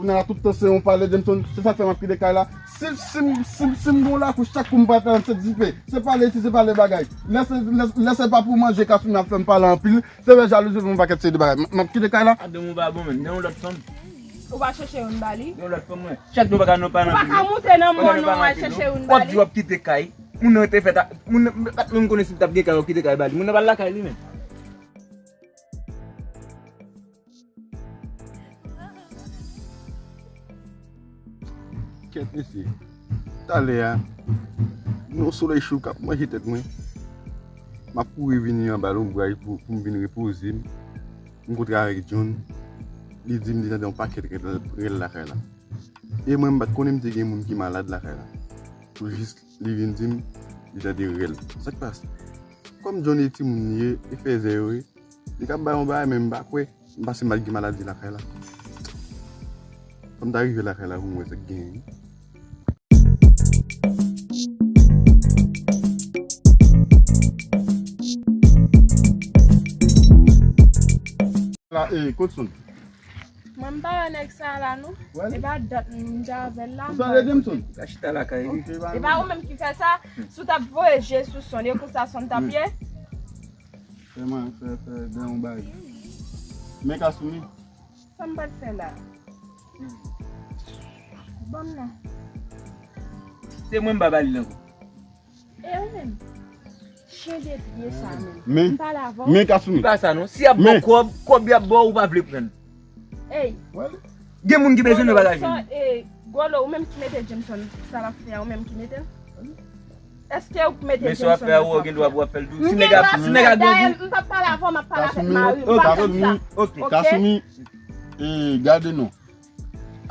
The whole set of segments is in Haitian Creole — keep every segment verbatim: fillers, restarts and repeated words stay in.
Kounye a tout tan se yon pale, Jameson, se sa k fè m ap kite kay la. Si, si, si, si m gen yon lakouch, chak kou m pral fè se dife. Se pale isi, se pale bagay. Lè se, lè, lè se pa pou manje, Kasumi ap fè m pale anpil. Se vre jalouzi, yon pakèt seri de bagay. M, m ap kite kay la. Ap de mou ba bon, men. Gen yon lòt fanm. Ou pa chèche youn ba li? Gen yon lòt fanm, mwen. Chak jou pa ka nou pale anpil. Ou pa ka moute nan mòn non, al chèche youn ba li. W ap di w ap kite kay. Moun nan te fèt a, moun nan, pa t menm konnen si l t ap gen kay, w ap kite kay ba li. Moun nan pa lakay li, men. Kèt mesye. Talè a, gen yon solèy cho k ap manje tèt mwen. M ap kouri vini anba lonbraj pou, pou m vin repoze m. M kontre avèk John. Li di m li tande yon pakèt rèl, rèl lakay la. E mwen, m pa t konnen m te gen moun ki malad lakay la. Pou jis li vin di m li tande rèl. Sa k pase? Kòm John e timoun li ye, e fèzè yo ye, li ka bay yon bagay, men m pa kwè. M pase m pa t gen maladi lakay la. Fò m ta rive lakay la pou m wè sa k genyen. La, eh, Codson. Mwen, m pa wè nèg sa la, non. Wè li? E pa dat m deja avè l la, m pa wè kote. Ou tande Jameson? Ka chita lakay li. Ok, ba. E pa ou menm ki fè sa? Si w t ap voye je sou Son, e konsa Son t ap ye? Fè mwen, fè, fè, gen yon bagay. Men Kasumi. Sa m pral fè la? Ban m non. Se mwen m pa ba li l ankò. E ou menm? Chen de pye sa menm. Men, m pale avè w. Men Kasumi. Li pa sa non. Si y ap ba w kòb, kòb y ap ba w, ou pa vle pran l. Ey. Gen moun ki bezwen nou pa ka jwenn. Gwolo, ou menm ki mete Jameson, sa l ap fè a, ou menm ki mete l? Èske ou mete Jameson nan sa w ap fè a? Si nèg a, si nèg a gen gou. M p ap pale avè w, m ap pale avèk mari m, m p ap fè sa. Ok. Kasumi, eh, gade non.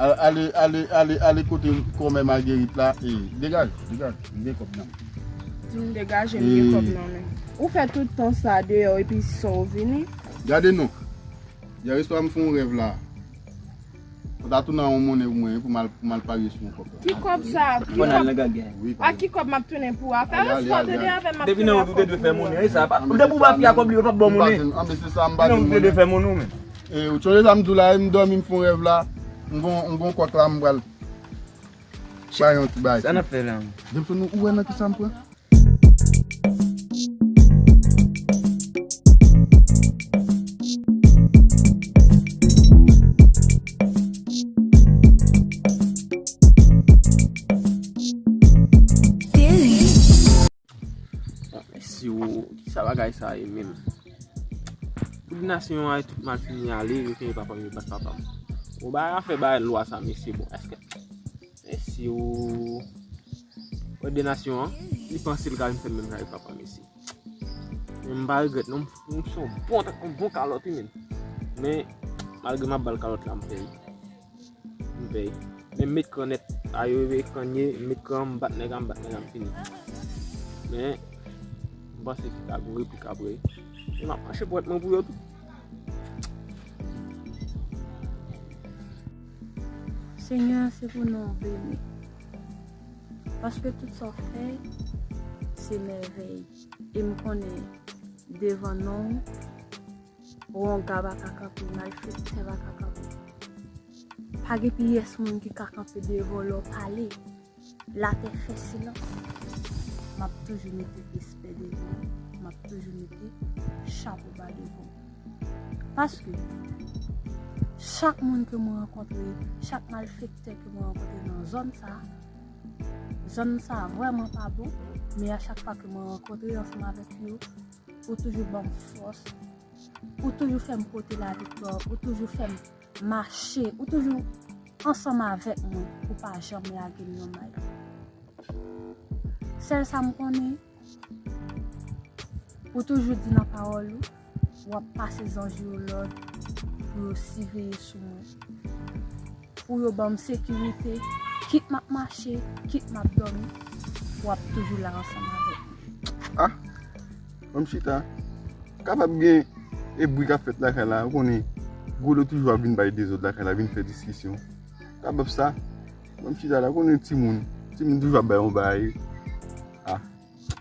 Al-, ale, ale, ale, ale kote kòmè Marguerite la, e, degaje, degaje, m gen kòb nan men. Di m degaje, m gen kòb nan men. Ou fè tout tan sa deyò epi san w vini? Gade non. Yè swa m fè yon rèv la. Fò ta tounen yon monnen pou mwen, pou m al, pou m al parye sou yon kòb la. Ki kòb sa? Ki kòb? Wi, ak ki kòb m ap tounen pou ou a? Fè respè w tande avè m ap tounen a kòb pou ou a. Depi nan ou te dwe fè monnen, e sa pa. Depi ou pa fè a kòb li, yo p ap ba w monnen. Depi nan ou te dwe fè monnen, men. E, ou tande sa m di w la, e m dòmi, m fè yon rèv la, m gon, m gon kòk la, m pral bay yon ti bay. Sa n ap fè la? Jameson, ou wè nan kisa m pran? Mesye o, kisa bagay sa ye menm? Tout nasyon an tout mal fini ale, yo kenbe papa m, yo bat papa m. Bon, bagay afè bagay lwa sa, mesye, bon, èske, mesye o, wè de nasyon an, li panse l ka vin fè menm jan avèk papa m, mesye. Men m pa regrèt non, m, m se yon bon, yon bon kalòt, wi, menm. Men, malgre m ap ba l kalòt la, m pèdi. M pèdi. Men m met kran nèt. A yo, e kran ye, m met kran, m bat nèg a, m bat nèg a, m fini. Men, m panse ki ka gon replik apre. E m ap mache pwètman pou yo tou. Senyè, se pou non w beni. Paske tout sa w fè, se mèvèy. E m konnen devan non w, wonga pa ka kanpe, malfektè pa ka kanpe. Pa gen pyès moun ki ka kanpe devan w lè w pale. Latè fè silans. M ap toujou mete respè devan w. M ap toujou mete chapo ba devan w. Paske chak moun ke mwen rankontre, chak malfektè ke mwen rankontre nan zòn sa, zòn sa vrèman pa bon, men a chak fwa ke mwen rankontre ansanm avèk yo, ou toujou ban m fòs, ou toujou fè m pote laviktwa, ou toujou fè m mache, ou toujou ansanm avèk mwen, ou pa janm lage m nan may. Sèl sa m konnen, ou toujou di nan pawòl ou, w ap pase zanj yo lòd pou yo siveye sou mwen, pou yo ban m sekirite, kit m ap mache, kit m ap dòmi, w ap toujou la ansanm avèk mwen. Ah, ban m chita. Kapab gen e bri k ap fèt lakay la, ou konnen, Gwolo toujou ap vin bay dezòd lakay la, vin fè diskisyon. Kapab sa, ban m chita la, ou konnen timoun, timoun toujou ap bay yon bagay. Ah.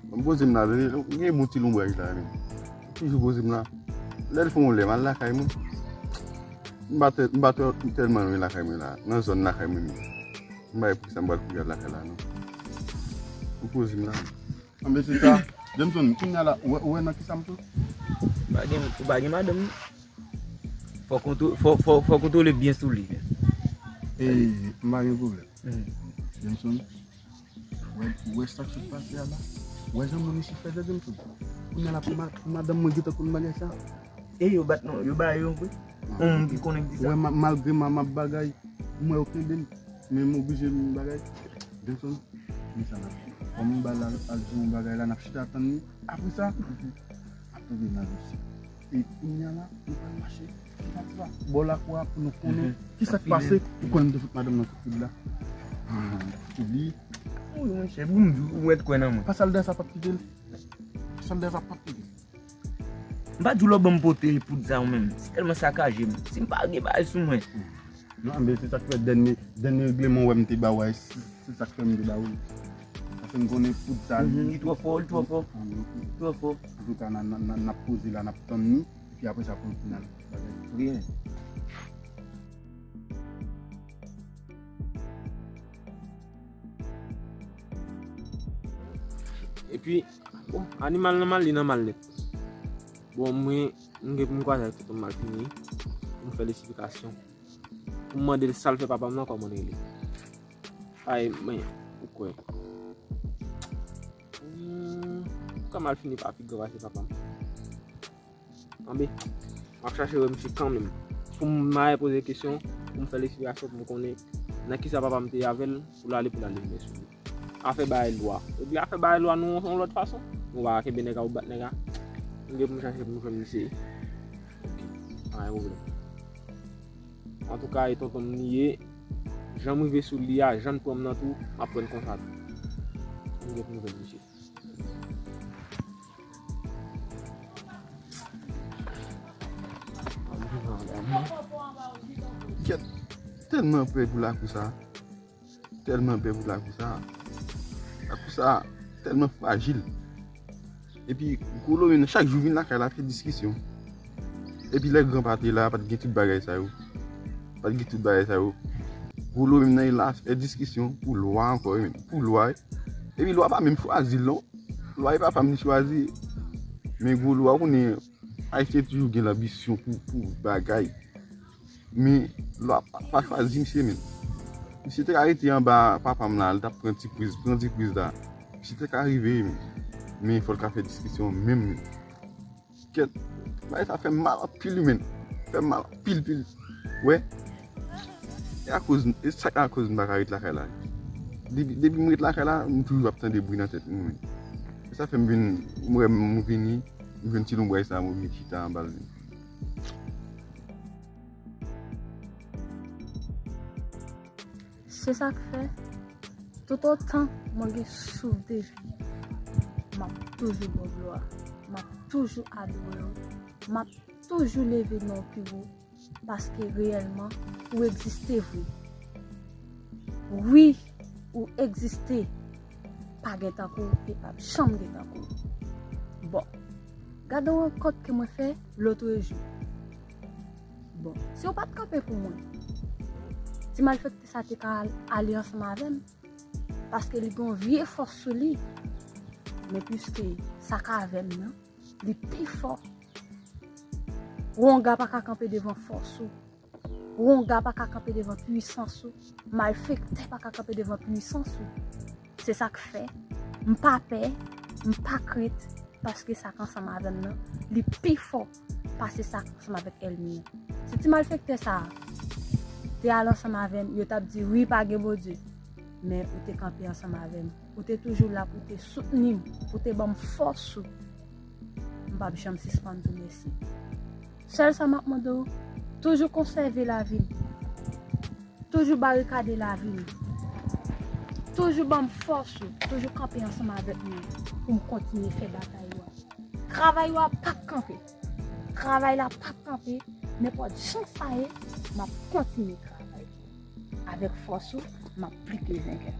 Ban m poze m la, tande, gen bon ti lonbraj la, men. Toujou poze m la. Lè l fè yon lè, m al lakay mwen. M pa tè-, m pa tè-, tèlman lwen lakay mwen la, nan zòn lakay mwen menm. M pa wè poukisa m pral kouri al lakay la, non. M poze m la. Anben, se sa. Jameson, kounya la, ou wè, ou wè nan kisa m tou? Ou pa gen, ou pa gen madanm, non? Fò kontwo-, fò, fò, fò kontwole byen sou li. E, m pa gen pwoblèm. Hmm. Jameson, ou wè, ou wè sa k sot pase a la? Ou wè jan moun isit fè zè, Jameson? Kounya la, pou ma-, pou madanm mwen gentan konn bagay sa. E yo bat non, yo ba yo yon vre. Ah. Yon moun ki konnen ki di sa. Ou wè, ma-, malgre m, m ap bagay, m wè yo kenbe m, men m oblije m bagay. Jameson, men sa n ap fè. Kòm m ba l al, al di yon bagay la, n ap chita tann li. Apre sa, ap tonbe nan dosye. E kounya la, nou pral mache. Bò lakou a pou nou konnen kisa k pase. Ou konnen m te fout madanm nan kout koud la. Ah, ou bliye? Wi, monchè, pou m di w, ou mèt kwè nan mwen. Pase al dèyè sa p ap kite l. Pase al dèyè sa p ap kite l. M pa di w lè w ban m pote poud sa yo menm. Se tèlman sakaje m. Si m pa gen bagay sou mwen. Non, men se sa k fè dènye, dènye regleman w wè m te ba w a, se, se sa k fè m te ba w li. Paske m konnen poud sa, li twò fò, li twò fò. Li twò fò. Antouka, n a, n a, n a, n ap poze la, n ap tann li. Epi apre sa, pou n al bagay. Byen. Epi, bon, animal nan mal, li nan mal nèt. Bon, mwen, m gen pou m kwaze ak tonton Malfini, pou m fè l esplikasyon. Pou m mande l sa l fè papa m nan, kòman l rele. Ay, men, ou kwè. Hmm, kòman Malfini pa pi gran pase papa m? Anben, m ap chache wè misye kanmenm. Pou m mache poze kesyon, pou m fè l esplikasyon, pou m konnen nan kisa papa m te avè l, pou l ale, pou l ale vin sou li. Afè bay lwa. Epi afè bay lwa, nou, yon lòt fason. Nou pa kenbe nèg a, ou bat nèg a. M gen pou m chache pou m jwenn misye. Ok, pa gen pwoblèm. Antouka, e tonton m li ye. Jan m rive sou li a, jan l pran m nan tou, m ap pran l konsa tou. M gen pou m jwenn misye. Kèt, tèlman pè pou lakou sa. Tèlman pè pou lakou sa. Lakou sa tèlman frajil. Epi, Gwo Lome nan chak jou vin lakay la fè diskisyon. Epi lè granpa te la, pa t gen tout bagay sa yo. Pa t gen tout bagay sa yo. Gwo Lome nan e la fè diskisyon pou lwa ankò, wi, menm. Pou lwa, wi. Epi lwa pa menm chwazi l, non. Lwa e papa m li chwazi. Men gwo lwa, ou konnen, Ayisyen toujou gen lanbisyon pou, pou bagay. Men lwa pa, pa chwazi misye menm. Misye te ka rete anba papa m la, li t ap pran ti priz, pran ti priz la. Misye te ka rive, men, men fò l ka fè diskisyon menm, menm. Kèt, bagay sa fè m mal anpil, wi, menm. Fè m mal anpil, pil. Wè. E akoz, e sa k akoz m pa ka ret lakay la. Depi, depi m ret lakay la, m toujou ap tande bri nan tèt mwen, menm. E sa fè m vin, m wè m vini, m jwenn ti lonbray sa, m oblije chita anba l menm. Se sa k fè, toutotan mwen gen souf de vi, m ap toujou ba w glwa, m ap toujou adore w, m ap toujou leve non w pi wo, paske reyèlman, ou egziste vre. Wi, ou egziste. Pa gen tankou w e p ap janm gen tankou w. Bon, gade yon rankont ke mwen fè lotrejou. Bon, si w pa t kanpe pou mwen, ti malfektè sa te ka al-, ale ansanm avè m, paske li gen yon vye fòs sou li. Men piske sa k avè m nan, li pi fò. Wonga pa ka kanpe devan fòs ou. Wonga pa ka kanpe devan pwisans ou. Malfektè pa ka kanpe devan pwisans ou. Se sa k fè, m pa pè, m pa krent, paske sa k ansanm avè m nan, li pi fò pase sa k ansanm avèk ènmi an. Si ti malfektè sa a te al ansanm avè m, yo t ap di, "Wi, pa gen Bondye." Men ou te kanpe ansanm avè m. Ou te toujou la pou te soutni m, pou te ban m fòs ou. M p ap janm sispann di w mèsi. Sèl sa m ap mande w, toujou konsève lavi m. Toujou barikade lavi m. Toujou ban m fòs ou. Toujou kanpe ansanm avèk mwen pou m kontinye fè batay yo a. Travay yo a p ap kanpe. Travay la p ap kanpe. Nenpòt jan sa ye, m ap kontinye travay. Avèk fòs ou, m ap pli ke venkè.